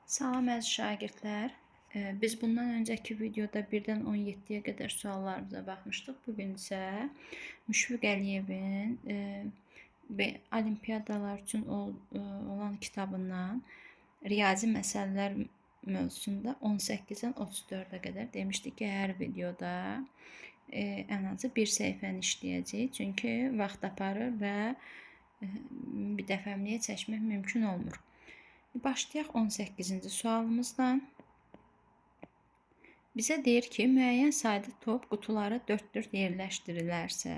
Salam əziz şagirdlər. Biz bundan öncəki videoda 1-dən 17-yə qədər suallarımıza baxmışdıq. Bugün isə Müşfiq Əliyevin olimpiyadalar üçün olan kitabından riyazi məsələlər mövzusunda 18-dən 34-ə qədər demişdik ki, hər videoda ən azı bir səhifəni işləyəcəyik. Çünki vaxt aparır və bir dəfəmliyə çəkmək mümkün olmur. Başlayaq 18-ci sualımızdan. Bizə deyir ki, müəyyən sayda top qutulara 4-4 yerləşdirilərsə,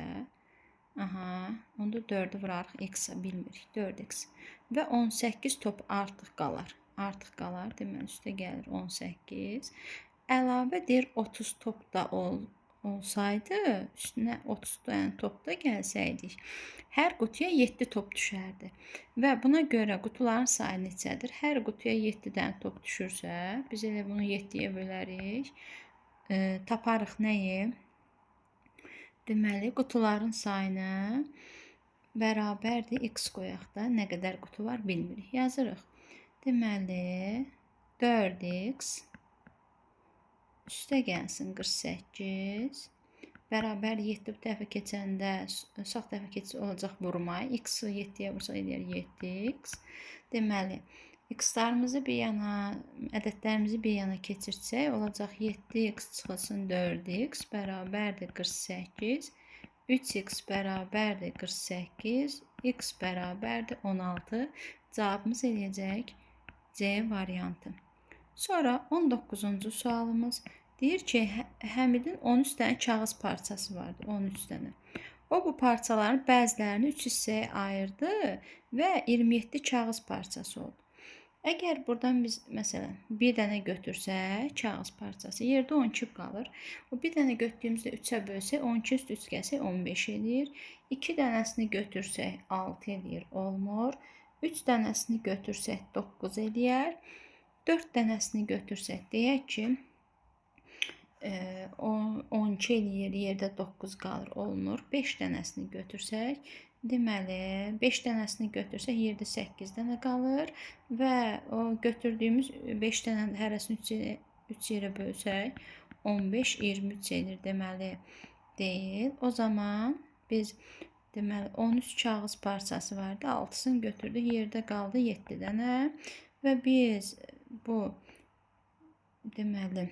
aha, onda 4-ü vurarıq x-a, bilmirik, 4x və 18 top artıq qalar. Artıq qalar, deməli, üstə gəlir 18. Əlavə deyir 30 top da olsaydı, üstünə 30 dənə top da gəlsəydik, hər qutuya 7 top düşərdi. Və buna görə qutuların sayı neçədir? Hər qutuya 7 dənə top düşürsə, biz elə bunu 7-yə bölərik. Taparıq nəyi? Deməli, qutuların sayını bərabərdir x qoyaq da, nə qədər qutu var bilmirik. Yazırıq. Deməli, 4x üstə gəlsin 48 bərabər 7 bu tərəfə keçəndə sağ tərəfə keçsə olacaq vurma. X-i 7-yə vursaq eləyər 7x. Deməli, x-larımızı bir yana, ədədlərimizi bir yana keçirsək olacaq 7x çıxılsın 4x bərabərdir 48. 3x bərabərdir 48. X bərabərdir 16. Cavabımız eləyəcək C variantı. Sonra 19-cu sualımız deyir ki, Həmidin 13 dənə kağız parçası vardı, 13 dənə. O bu parçaların bəzilərini 3 hissəyə ayırdı və 27 kağız parçası oldu. Əgər buradan biz məsələn bir dənə götürsək kağız parçası, yerdə 12 qalır. O bir dənə götürdüyümüzdə 3-ə bölsək 12 üstü 3 gəlsək 15 eləyir. 2 dənəsini götürsək 6 eləyir, olmur. 3 dənəsini götürsək 9 eləyər. 4 dənəsini götürsək, deyək ki, 12 eləyir, yerdə 9 qalır, olmur. 5 dənəsini götürsək, deməli, 5 dənəsini götürsək, yerdə 8 dənə qalır və o götürdüyümüz 5 dənə hərəsini 3 yerə bölsək, 15, 23 eləyir, deməli, deyil. O zaman biz, deməli, 13 kağız parçası vardı, 6-sını götürdük, yerdə qaldı 7 dənə və biz bu, deməli,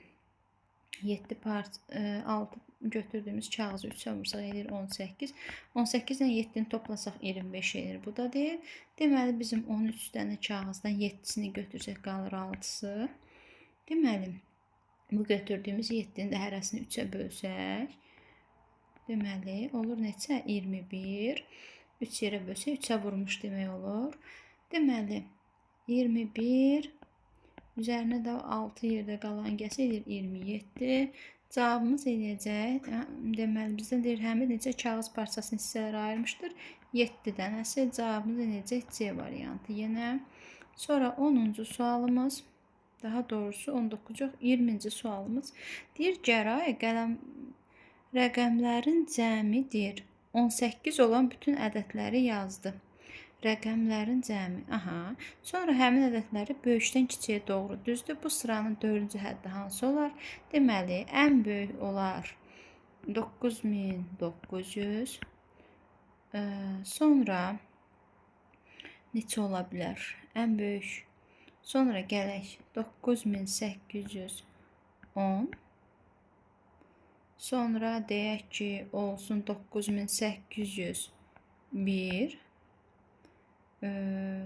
7 parça, 6 götürdüyümüz kağızı 3-ə vursaq eləyir 18. 18 ilə 7-ni toplasaq 25 eləyir. Bu da deyil. Deməli, bizim 13 dənə kağızdan 7-sini götürsək qalır 6-sı. Deməli, bu götürdüyümüz 7-ni də hərəsini 3-ə bölsək, deməli, olur neçə? 21. 3 yerə bölsək 3-ə vurmuş demək olur. Deməli, 21 üzərinə də 6 yerdə qalan gəlsə eləyir 27. Cavabımız eləyəcək. Deməli, bizdən deyir, Həmid neçə kağız parçasını hissələrə ayırmışdır? 7 dənəsi. Cavabımız eləyəcək C variantı yenə. Sonra 10-cu sualımız, daha doğrusu 19 yox, 20-ci sualımız. Deyir, Gəray qələm rəqəmlərin cəmidir. 18 olan bütün ədədləri yazdı. Rəqəmlərin cəmi. Aha. Sonra həmin ədədləri böyükdən kiçiyə doğru düzdür. Bu sıranın 4-cü həddi hansı olar? Deməli, ən böyük olar 9900. Sonra neçə ola bilər? Ən böyük. Sonra gələk 9810. Sonra deyək ki, olsun 9801.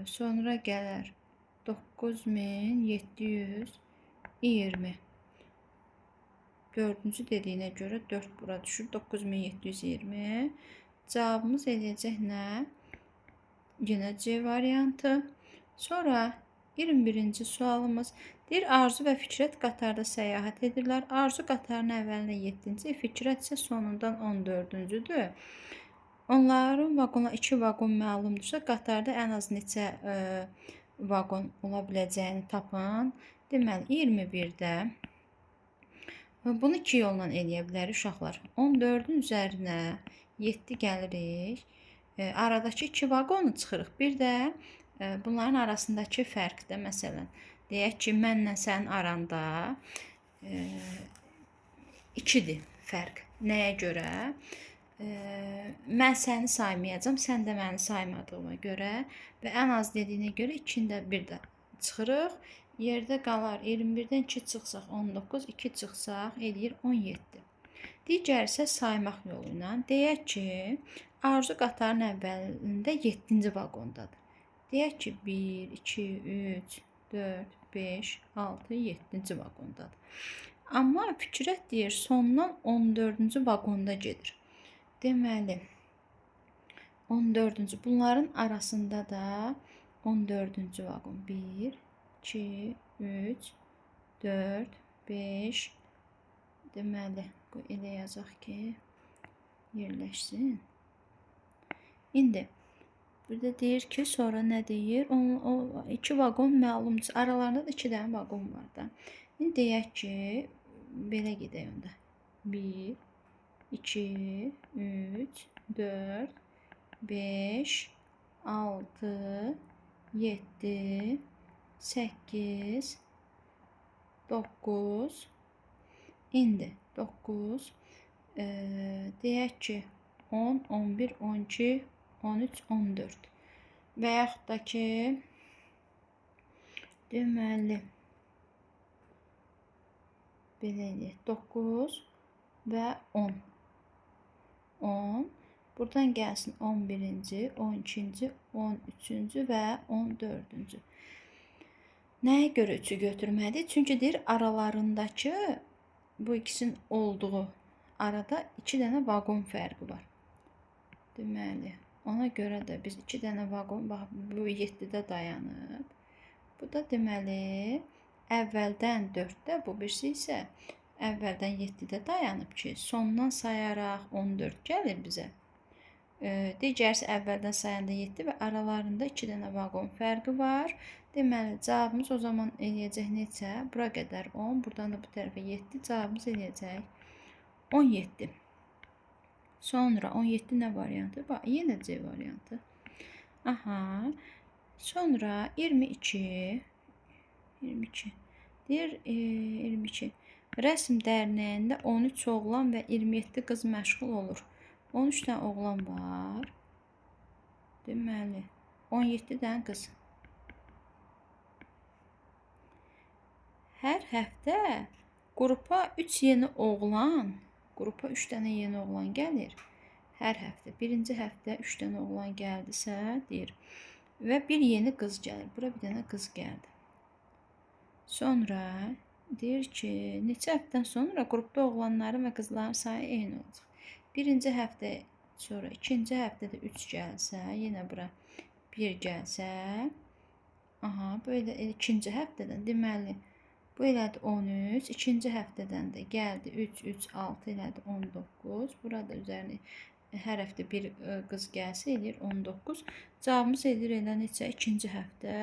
Sonra gələr 9720. Dördüncü dediyinə görə 4 bura düşür. 9720. Cavabımız eləyəcək nə? Yenə C variantı. Sonra 21-ci sualımız. Deyir, Arzu və Fikrət qatarda səyahət edirlər. Arzu qatarın əvvəlində 7-ci, Fikrət isə sonundan 14-cüdür. Onların vaqona 2 vaqon məlumdursa, qatarda ən az neçə vaqon ola biləcəyini tapın. Deməli, 21-də bunu 2 yolla eləyə bilərik uşaqlar. 14-ün üzərinə 7 gəlirik. Aradakı 2 vaqonu çıxırıq. Bir də bunların arasındakı fərqdə məsələn Deyək ki, mənlə sənin aranda 2-dir fərq. Nəyə görə? Mən səni saymayacağam, sən də məni saymadığıma görə və ən az dediyinə görə 2-ni də bir də çıxırıq. Yerdə qalar 21-dən 2 çıxsaq 19, 2 çıxsaq eləyir 17. Digər isə saymaq yolu ilə. Deyək ki, Arzu qatarın əvvəlində 7-ci vaqondadır. Deyək ki, 1, 2, 3, 4, 5, 6, 7-ci vaqondadır. Amma Fikrət deyir, sondan 14-cü vaqonda gedir. Deməli, 14-cü. Bunların arasında da 14-cü vaqon. 1, 2, 3, 4, 5. Deməli, elə yazaq ki, yerləşsin. İndi, burada deyir ki, sonra nə deyir? O iki vaqon məlumdur. Aralarında da 2 dənə vaqon var da. İndi deyək ki, belə gedək onda. 1, 2, 3, 4, 5, 6, 7, 8, 9. İndi 9, deyək ki, 10, 11, 12, 13, 14. Və yaxud da ki, deməli, belə eləyək, 9 və 10. 10. Buradan gəlsin 11-ci, 12-ci, 13-cü və 14-cü. Nəyə görə 3-ü götürmədik? Çünki deyir, aralarındakı bu ikisinin olduğu arada 2 dənə vaqon fərqi var. Deməli, ona görə də biz 2 dənə vaqon, bax, bu 7-də dayanıb. Bu da deməli, əvvəldən 4-də, bu birisi isə əvvəldən 7-də dayanıb ki, sondan sayaraq 14 gəlir bizə. Digərisi əvvəldən sayanda 7 və aralarında 2 dənə vaqon fərqi var. Deməli, cavabımız o zaman eləyəcək neçə? Bura qədər 10, buradan da bu tərəfə 7, cavabımız eləyəcək 17. Sonra 17 nə variantı? Bax, yenə C variantı. Aha. Sonra 22. 22. Deyir, 22. Rəsm dərnəyində 13 oğlan və 27 qız məşğul olur. 13 dənə oğlan var. Deməli, 17 dənə qız. Hər həftə qrupa 3 yeni oğlan, qrupa 3 dənə yeni oğlan gəlir. Hər həftə. Birinci həftə 3 dənə oğlan gəldisə, deyir. Və bir yeni qız gəlir. Bura bir dənə qız gəldi. Sonra deyir ki, neçə həftədən sonra qrupda oğlanların və qızların sayı eyni olacaq. Birinci həftə sonra ikinci həftədə 3 gəlsə, yenə bura 1 gəlsə, aha, belə ikinci həftədən, deməli, bu elədi 13, ikinci həftədən də gəldi 3, 3, 6 elədi 19. Burada üzərinə hər həftə bir qız gəlsə eləyir 19. Cavabımız eləyir elə neçə? İkinci həftə.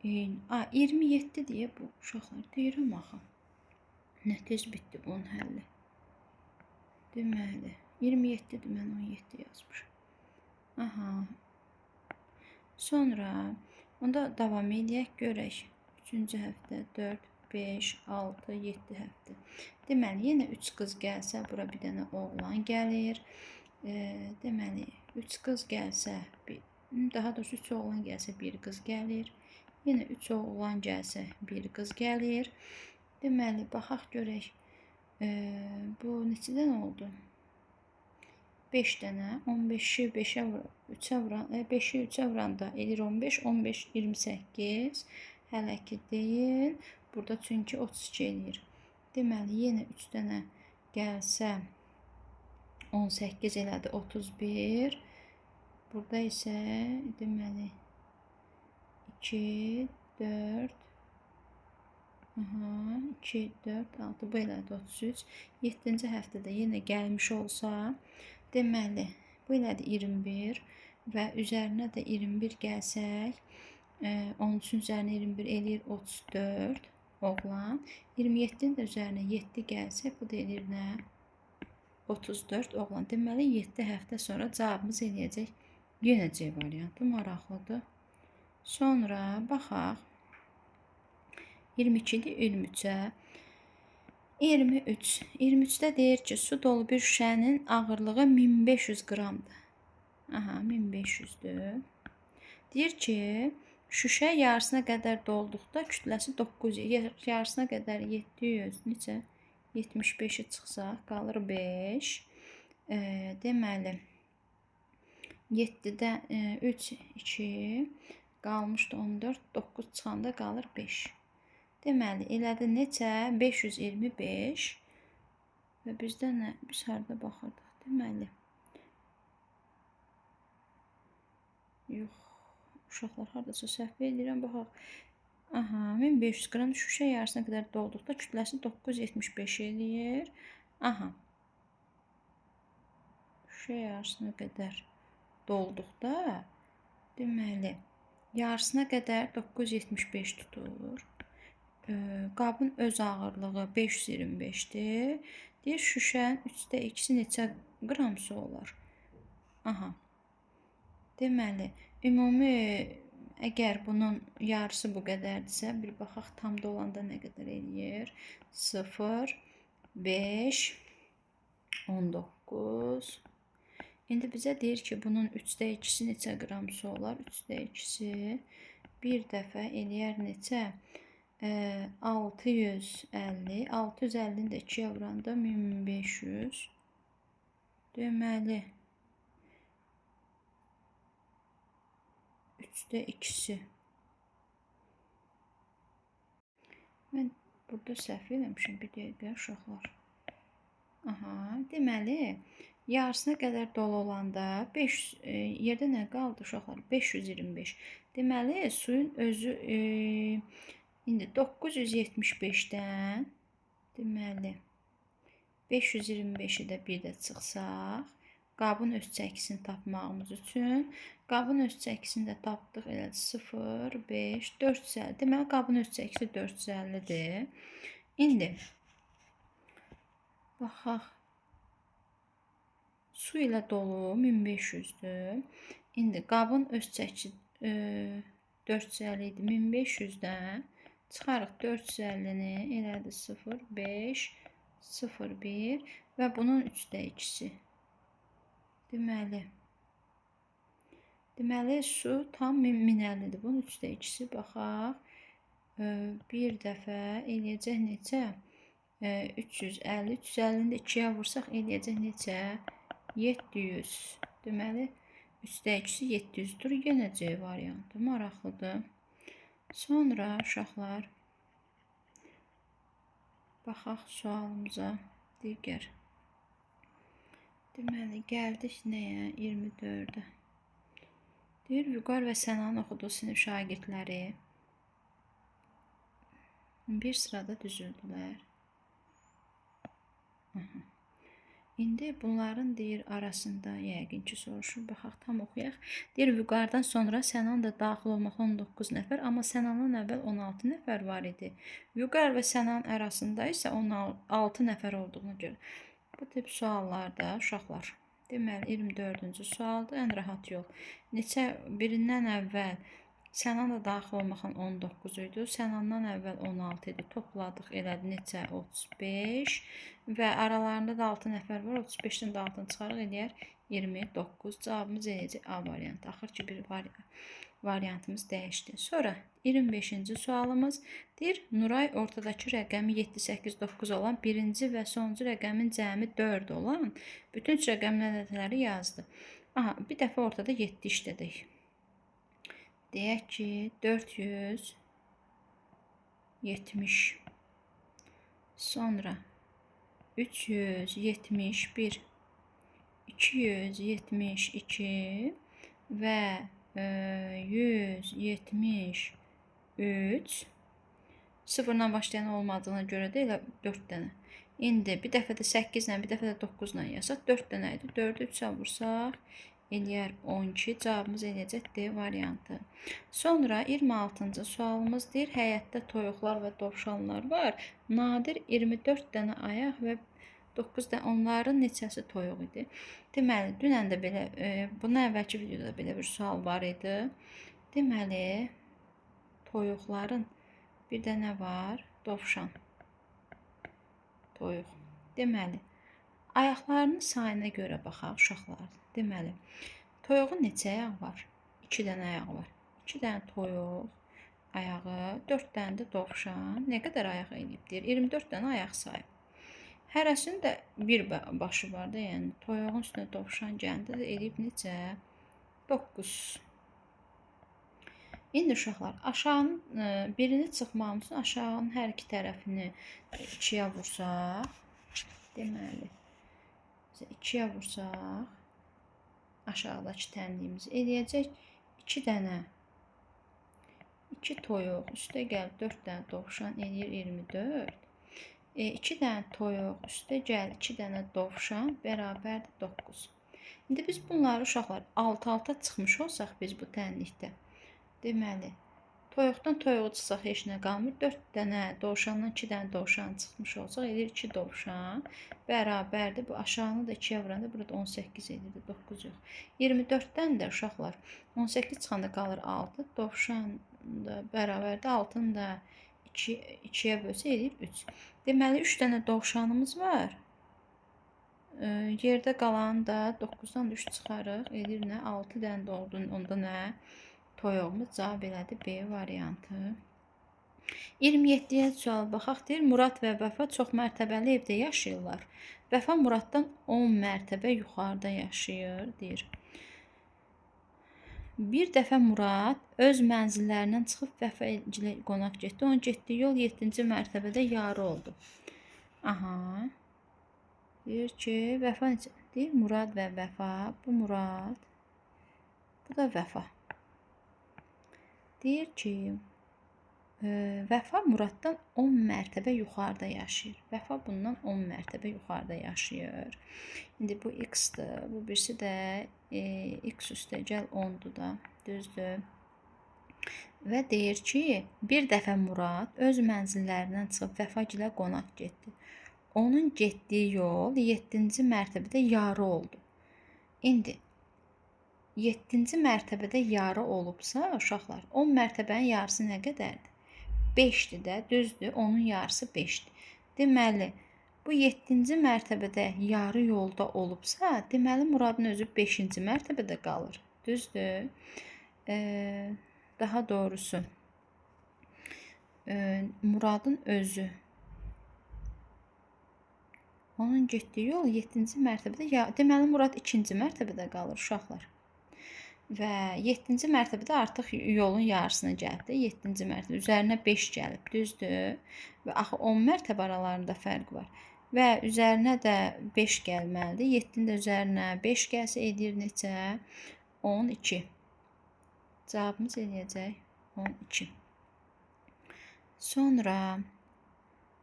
27 deyə bu uşaqlar deyirəm axı. Nə tez bitdi bunun həlli. Deməli, 27-dir, mən 17 yazmışam. Aha. Sonra onda davam eləyək, görək. 3-cü həftə, 4, 5, 6, 7 həftə. Deməli, yenə 3 qız gəlsə, bura bir dənə oğlan gəlir. Deməli, 3 qız gəlsə, daha doğrusu 3 oğlan gəlsə, 1 qız gəlir. Yenə 3 oğlan gəlsə, 1 qız gəlir. Deməli, baxaq görək. Bu neçədən oldu? 5 dənə. 15-i 5-ə 3-ə vuran, 5-i 3-ə vuranda edir 15, 15, 28. Hələ ki deyil. Burada çünki 32 eləyir. Deməli, yenə 3 dənə gəlsə 18 elədi 31. Burada isə deməli 2, 4, aha, 2, 4, 6, bu elədi 33. 7-ci həftədə yenə gəlmiş olsa, deməli, bu elədi 21 və üzərinə də 21 gəlsək, 13-ün üzərinə 21 eləyir 34 oğlan. 27-nin də üzərinə 7 gəlsək, bu da eləyir nə? 34 oğlan. Deməli, 7 həftə sonra cavabımız eləyəcək Yenə C variantı maraqlıdır. Sonra baxaq. 22-dir 23-ə. 23. 23-də deyir ki, su dolu bir şüşənin ağırlığı 1500 qramdır. Aha, 1500-dür. Deyir ki, şüşə yarısına qədər dolduqda kütləsi 900, yarısına qədər 700, neçə? 75-i çıxsaq, qalır 5. Deməli, 7-də 3, 2, qalmışdı 14, 9 çıxanda qalır 5. Deməli, elədi neçə? 525. Və bizdə nə? Biz harada baxırdıq? Deməli, yox, uşaqlar haradasa səhv edirəm, baxaq. Aha, 1500 qram şüşə yarısına qədər dolduqda kütləsi 975 eləyir. Aha, şüşə yarısına qədər dolduqda, deməli, yarısına qədər 975 tutur. Qabın öz ağırlığı 525-dir. Deyir, şüşənin 3-də 2-si neçə qram su olar? Aha. Deməli, ümumi əgər bunun yarısı bu qədərdirsə, bir baxaq tam dolanda nə qədər eləyir? 0, 5, 19. İndi bizə deyir ki, bunun 3-də 2-si neçə qram su olar? 3-də 2-si bir dəfə eləyər neçə? 650. 650-ni də 2-yə vuranda 1500. Deməli, 3-də 2-si. Mən burada səhv eləmişim bir dəqiqə, uşaqlar. Aha, deməli, yarısına qədər dolu olanda 5, yerdə nə qaldı uşaqlar? 525. Deməli, suyun özü indi 975-dən, deməli, 525-i də bir də çıxsaq, qabın öz çəkisini tapmağımız üçün, qabın öz çəkisini də tapdıq, elədi 0, 5, 450. Deməli, qabın öz çəkisi 450-dir. İndi, baxaq, su ilə dolu 1500-dür. İndi, qabın öz çəkisi 450 idi, 1500-dən çıxarıq 450-ni, elədi 0, 5, 0, 1 və bunun 3-də 2-si. Deməli, su tam 1050-dir. Bunun 3-də 2-si, baxaq, bir dəfə eləyəcək neçə? 350. 350-ni də 2-yə vursaq eləyəcək neçə? 700. Deməli, 3-də 2-si 700-dür. Yenə C variantı maraqlıdır. Sonra uşaqlar, baxaq sualımıza digər. Deməli, gəldik nəyə? 24-ə. Deyir, Vüqar və Sənanın oxuduğu sinif şagirdləri bir sırada düzüldülər. Aha. İndi bunların deyir arasında yəqin ki soruşur. Baxaq, tam oxuyaq. Deyir, Vüqardan sonra Sənan da daxil olmaqla 19 nəfər, amma Sənandan əvvəl 16 nəfər var idi. Vüqar və Sənan arasında isə 16 nəfər olduğuna görə. Bu tip suallarda uşaqlar. Deməli, 24-cü sualdır. Ən rahat yol. Neçə birindən əvvəl Sənan da daxil olmaqla 19 idi. Sənandan əvvəl 16 idi. Topladıq, elədi neçə? 35. Və aralarında da 6 nəfər var. 35-dən də 6-nı çıxarıq, eləyər 29. Cavabımız eləyəcək A variantı. Axır ki, bir variantımız dəyişdi. Sonra 25-ci sualımız deyir, Nuray ortadakı rəqəmi 7, 8, 9 olan birinci və sonuncu rəqəmin cəmi 4 olan bütün üç rəqəmli ədədləri yazdı. Aha, bir dəfə ortada 7 işlədək. Deyək ki, 470, sonra 371, 272 və 173. Sıfırdan başlayan olmadığına görə də elə 4 dənə. İndi bir dəfə də 8 ilə, bir dəfə də 9 ilə yazsaq 4 dənə idi. 4-ü 3-ə vursaq eləyər 12. Cavabımız eləyəcək D variantı. Sonra 26-cı sualımız deyir, həyətdə toyuqlar və dovşanlar var. Nadir 24 dənə ayaq və 9 dənə, onların neçəsi toyuq idi? Deməli, dünən də belə, bundan əvvəlki videoda belə bir sual var idi. Deməli, toyuqların bir də nə var? Dovşan. Toyuq. Deməli, ayaqlarının sayına görə baxaq uşaqlar. Deməli, toyuğun neçə ayağı var? 2 dənə ayağı var. 2 dənə toyuq ayağı, 4 dənə də dovşan. Nə qədər ayaq eləyib deyir? 24 dənə ayaq sayıb. Hərəsinin də bir başı var da, yəni toyuğun üstünə dovşan gələndə də eləyib neçə? 9. İndi uşaqlar, aşağının birini çıxmağımız üçün aşağının hər iki tərəfini 2-yə vursaq, deməli, 2-yə vursaq, aşağıdakı tənliyimizi eləyəcək 2 dənə, 2 toyuq, üstə gəl 4 dənə dovşan eləyir 24. 2 dənə toyuq, üstə gəl 2 dənə dovşan bərabərdir 9. İndi biz bunları uşaqlar 6-6 çıxmış olsaq biz bu tənlikdə, deməli, toyuqdan toyuğu çıxsaq heç nə qalmır. 4 dənə dovşandan 2 dənə dovşan çıxmış olsaq eləyir 2 dovşan bərabərdir. Bu aşağını da 2-yə vuranda burada 18 edirdi, 9 yox. 24-dən də uşaqlar 18 çıxanda qalır 6. Dovşan da bərabərdir. 6-nı da 2-yə bölsə eləyir 3. Deməli, 3 dənə dovşanımız var. Yerdə qalan da 9-dan 3 çıxarıq. Eləyir nə? 6 dənə də onda nə? Toyuğumuz cavab elədi B variantı. 27-yə sual baxaq. Deyir, Murad və Vəfa çox mərtəbəli evdə yaşayırlar. Vəfa Muraddan 10 mərtəbə yuxarıda yaşayır, deyir. Bir dəfə Murad öz mənzillərindən çıxıb Vəfa ilə qonaq getdi. Onun getdiyi yol 7-ci mərtəbədə yarı oldu. Aha. Deyir ki, Vəfa necə? Deyir, Murad və Vəfa. Bu Murad. Bu da Vəfa. Deyir ki, Vəfa Muraddan 10 mərtəbə yuxarıda yaşayır. Vəfa bundan 10 mərtəbə yuxarıda yaşayır. İndi bu x-dir. Bu birisi də x üstə gəl 10-dur da. Düzdür. Və deyir ki, bir dəfə Murad öz mənzillərindən çıxıb Vəfa gilə qonaq getdi. Onun getdiyi yol 7-ci mərtəbədə yarı oldu. İndi 7-ci mərtəbədə yarı olubsa, uşaqlar, 10 mərtəbənin yarısı nə qədərdir? 5-dir də, düzdür, onun yarısı 5-dir. Deməli, bu 7-ci mərtəbədə yarı yolda olubsa, deməli, Muradın özü 5-ci mərtəbədə qalır. Düzdür? Daha doğrusu, Muradın özü, onun getdiyi yol 7-ci mərtəbədə, deməli, Murad 2-ci mərtəbədə qalır, uşaqlar. Və 7-ci mərtəbədə artıq yolun yarısına gəlibdir. 7-ci mərtəbə üzərinə 5 gəlib, düzdür? Və axı 10 mərtəbə aralarında fərq var. Və üzərinə də 5 gəlməlidir. 7-nin də üzərinə 5 gəlsə edir neçə? 12. Cavabımız eləyəcək 12. Sonra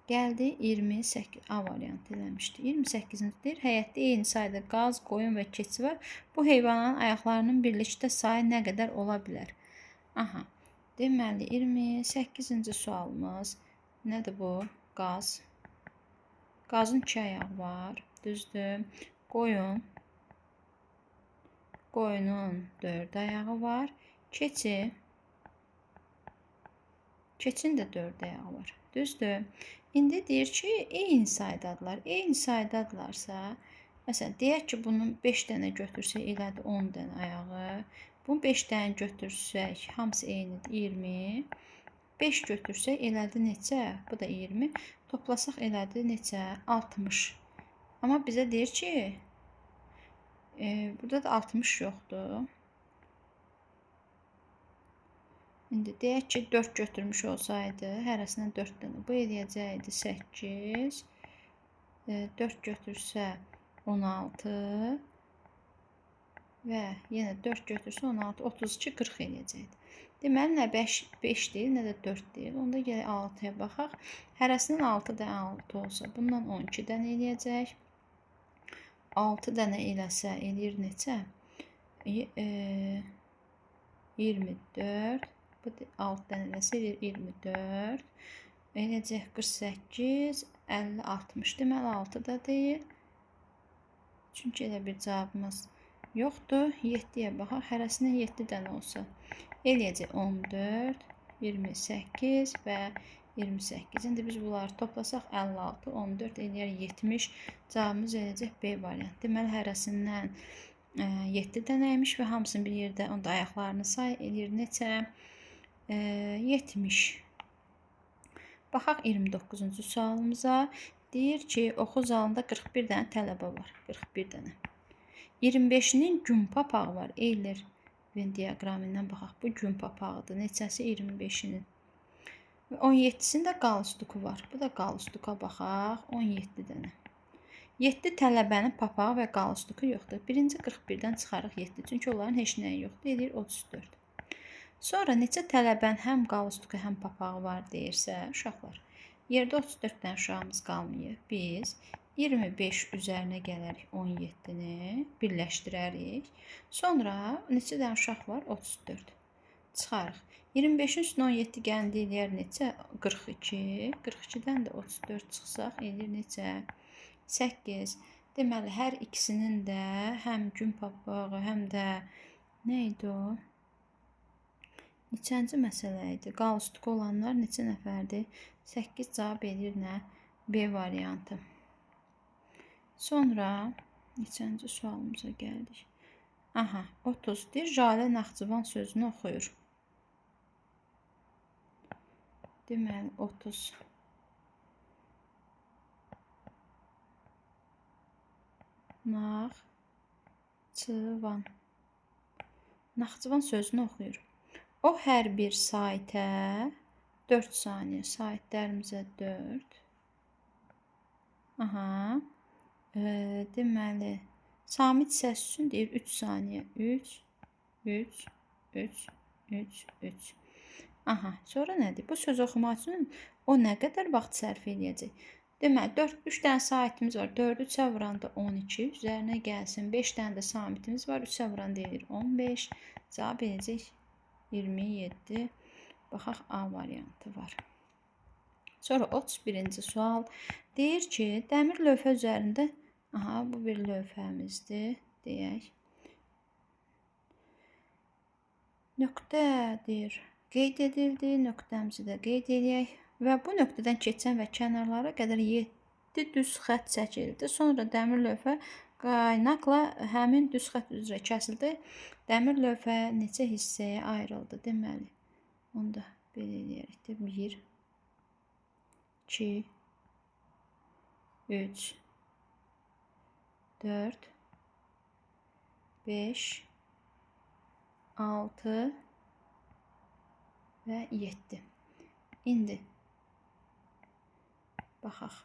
gəldi 28. A variantı eləmişdi. 28-ci deyir, həyətdə eyni sayda qaz, qoyun və keçi var. Bu heyvanların ayaqlarının birlikdə sayı nə qədər ola bilər? Aha. Deməli, 28-ci sualımız nədir bu? Qaz. Qazın 2 ayağı var. Düzdür. Qoyun. Qoyunun 4 ayağı var. Keçi. Keçinin də 4 ayağı var. Düzdür. İndi deyir ki, eyni saydadırlar. Eyni saydadırlarsa, məsələn, deyək ki, bunun 5 dənə götürsək, elədi 10 dənə ayağı. Bunu 5 dənə götürsək, hamısı eynidir, 20. 5 götürsək, elədi neçə? Bu da 20. Toplasaq, elədi neçə? 60. Amma bizə deyir ki, burada da 60 yoxdur. İndi deyək ki, 4 götürmüş olsaydı, hərəsindən 4 dənə. Bu eləyəcəkdi 8. 4 götürsə 16. Və yenə 4 götürsə 16, 32, 40 eləyəcəkdi. Deməli, nə 5 deyil, nə də 4 deyil. Onda gələk 6-ya baxaq. Hərəsindən 6 dənə 6 olsa, bundan 12 dənə eləyəcək. 6 dənə eləsə, eləyir neçə? 24. Bu 6 dənə eləsə eləyir 24. Eləyəcək 48, 50, 60. Deməli, 6 da deyil. Çünki elə bir cavabımız yoxdur. 7-yə baxaq. Hərəsindən 7 dənə olsa eləyəcək 14, 28 və 28. İndi biz bunları toplasaq 56, 14 eləyər 70. Cavabımız eləyəcək B variantı. Deməli, hərəsindən 7 dənə imiş və hamısını bir yerdə onda ayaqlarını say eləyir neçə? 70. Baxaq 29-cu sualımıza. Deyir ki, oxu zalında 41 dənə tələbə var. 41 dənə. 25-inin gün papağı var. Eylir Venn diaqramından baxaq. Bu gün papağıdır. Neçəsi? 25-inin. Və 17-sinin də qalstuku var. Bu da qalstuka baxaq. 17 dənə. 7 tələbənin papağı və qalstuku yoxdur. Birinci 41-dən çıxarıq 7. Çünki onların heç nəyi yoxdur. Eləyir 34. Sonra neçə tələbənin həm qalstuku, həm papağı var deyirsə, uşaqlar, yerdə 34 dənə uşağımız qalmayıb. Biz 25 üzərinə gələrik 17-ni, birləşdirərik. Sonra neçə dənə uşaq var? 34. Çıxarıq. 25-in üstünə 17 gələndə eləyər neçə? 42. 42-dən də 34 çıxsaq eləyir neçə? 8. Deməli, hər ikisinin də həm gün papağı, həm də nə idi o? Neçənci məsələ idi? Qalstuku olanlar neçə nəfərdir? 8 cavab eləyir nə? B variantı. Sonra neçənci sualımıza gəldik? Aha, 30 deyir. Jalə Naxçıvan sözünü oxuyur. Deməli, 30. Naxçıvan. Naxçıvan sözünü oxuyur. O hər bir saitə 4 saniyə. Saitlərimizə 4. Aha. Deməli, Samit səs üçün deyir 3 saniyə. 3, 3, 3, 3, 3. Aha, sonra nədir? Bu sözü oxumaq üçün o nə qədər vaxt sərf eləyəcək? Deməli, 3 dənə saitimiz var. 4-ü 3-ə vuranda 12. Üzərinə gəlsin. 5 dənə də samitimiz var. 3-ə vuranda eləyir 15. Cavab eləyəcək 27. Baxaq, A variantı var. Sonra 31-ci sual. Deyir ki, dəmir lövhə üzərində, aha, bu bir lövhəmizdir, deyək. Nöqtə deyir, qeyd edildi. Nöqtəmizi də qeyd edək. Və bu nöqtədən keçən və kənarlara qədər 7 düz xətt çəkildi. Sonra dəmir lövhə qaynaqla həmin düz xətt üzrə kəsildi. Dəmir lövhə neçə hissəyə ayrıldı? Deməli, onu da belə eləyərik də. 1, 2, 3, 4, 5, 6 və 7. İndi baxaq.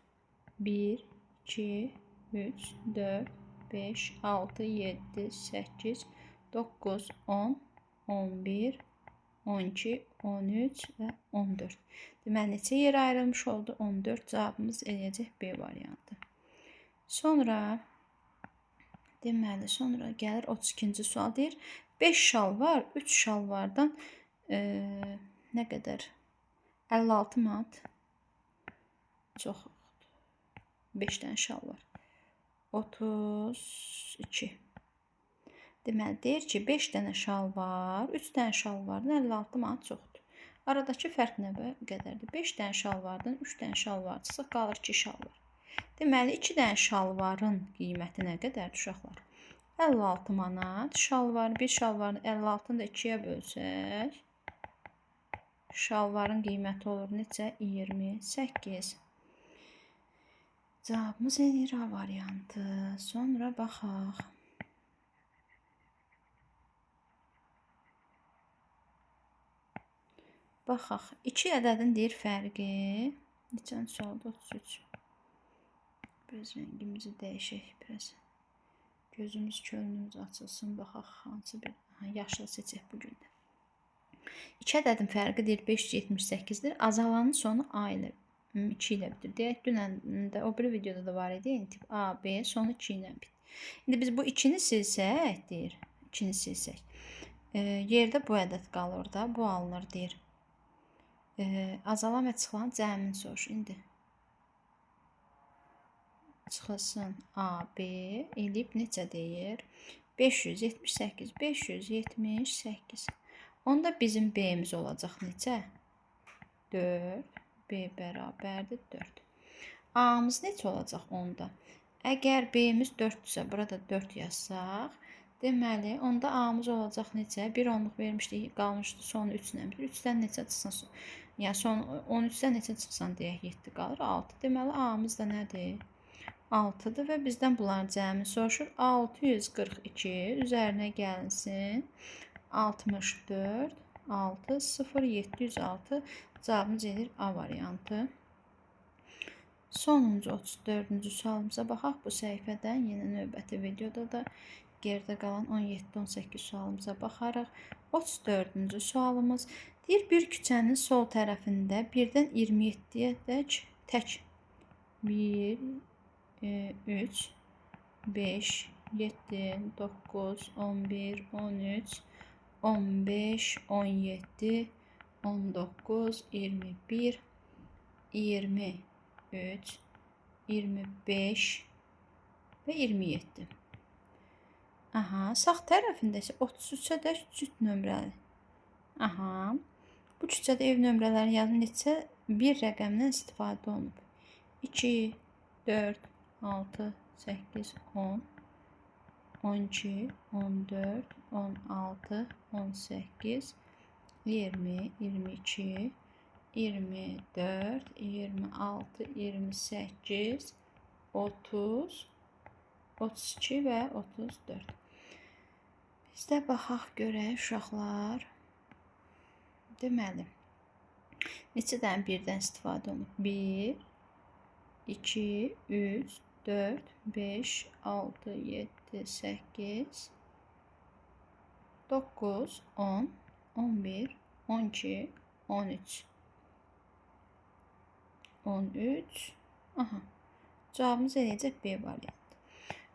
1, 2, 3, 4, 5, 6, 7, 8, 9, 10, 11, 12, 13 və 14. Deməli, neçə yerə ayrılmış oldu? 14. Cavabımız eləyəcək B variantı. Sonra, deməli, sonra gəlir 32-ci sual deyir. 5 şal var, 3 şalvardan nə qədər? 56 manat. Çox. 5 dənə şal var. 32. Deməli, deyir ki, 5 dənə şal var, 3 dənə şalvardan 56 manat çoxdur. Aradakı fərq nə qədərdir? 5 dənə şalvardan 3 dənə şalvar çıxsa, qalır 2 şalvar. Deməli, 2 dənə şalvarın qiyməti nə qədərdir uşaqlar? 56 manat. Şalvar, bir şalvarın 56-nı da 2-yə bölsək, şalvarın qiyməti olur neçə? 28. Cavabımız eləyir A variantı. Sonra baxaq. Baxaq. 2 ədədin deyir fərqi. Neçənci sualda? 33. Biraz rəngimizi dəyişək. Biraz gözümüz, könlümüz açılsın. Baxaq hansı bir. Aha, yaşlı seçək bu gün də. 2 ədədin fərqi deyir 578-dir. Azalanın sonu A ilə 2 ilə bitir. Deyək, dünən də o biri videoda da var idi. Yəni, tip A, B, sonu 2 ilə bitir. İndi biz bu 2-ni silsək, deyir, 2-ni silsək. Yerdə bu ədəd qalır da, bu alınır, deyir. Azalan və çıxılan cəmini soruşur. İndi Çıxılsın AB eləyib neçə deyir? 578. 578. Onda bizim B-miz olacaq neçə? 4. B bərabərdir 4. A-mız neçə olacaq onda? Əgər B-miz 4-dürsə, burada 4 yazsaq, deməli, onda A-mız olacaq neçə? 1 onluq vermişdik, qalmışdı son 3 ilə. 3-dən neçə çıxsın? Yəni son 13-dən neçə çıxsan deyək 7 qalır, 6. Deməli, A-mız da nədir? 6-dır və bizdən bunların cəmini soruşur. 642 üzərinə gəlinsin. 64, 6, 0, 706 cavabımız edir A variantı. Sonuncu 34-cü sualımıza baxaq. Bu səhifədən yenə növbəti videoda da geridə qalan 17-18 sualımıza baxarıq. 34-cü sualımız deyir, bir küçənin sol tərəfində 1-dən 27-yə dək tək 1, 3, 5, 7, 9, 11, 13, 15, 17, 19, 21, 23, 25 və 27. Aha, sağ tərəfində isə 33-ə dək cüt nömrəli. Aha, bu küçədə ev nömrələri yazın neçə bir rəqəmdən istifadə olunub. 2, 4, 6, 8, 10, 12, 14, 16, 18, 20, 22, 24, 26, 28, 30, 32 və 34. Biz də baxaq görək uşaqlar. Deməli, neçə dənə birdən istifadə olunub? 1, 2, 3, 4, 5, 6, 7, 8, 9, 10, 11, 12, 13. 13. Aha. Cavabımız eləyəcək B variantı.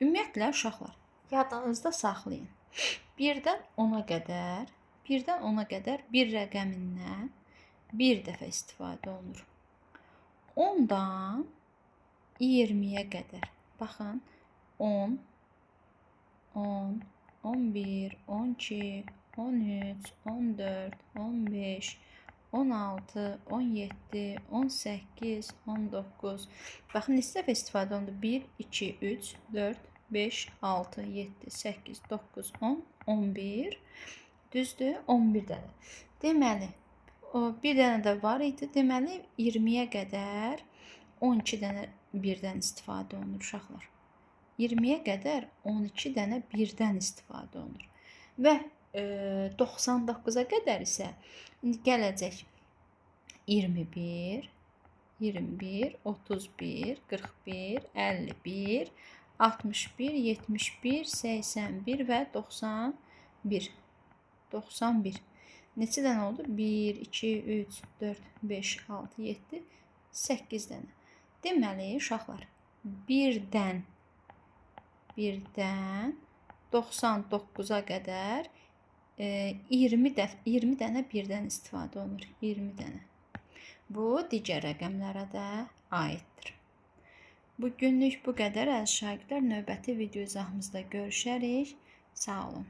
Ümumiyyətlə uşaqlar, yadınızda saxlayın. 1-dən 10-a qədər, 1-dən 10-a qədər bir rəqəmindən bir dəfə istifadə olunur. 10-dan 20-yə qədər. Baxın, 10, 10, 11, 12, 13, 14, 15, 16, 17, 18, 19. Baxın, neçə dəfə istifadə olundu? 1, 2, 3, 4, 5, 6, 7, 8, 9, 10, 11. Düzdür? 11 dənə. Deməli, o bir dənə də var idi. Deməli, 20-yə qədər 12 dənə birdən istifadə olunur uşaqlar. 20-yə qədər 12 dənə birdən istifadə olunur. Və 99-a qədər isə indi gələcək 21, 21, 31, 41, 51, 61, 71, 81 və 91. 91. Neçə dənə oldu? 1, 2, 3, 4, 5, 6, 7, 8 dənə. Deməli, uşaqlar, 1-dən 99-a qədər 20 dənə birdən istifadə olunur. 20 dənə. Bu, digər rəqəmlərə də aiddir. Bugünlük bu qədər əziz şagirdlər. Növbəti video izahımızda görüşərik. Sağ olun.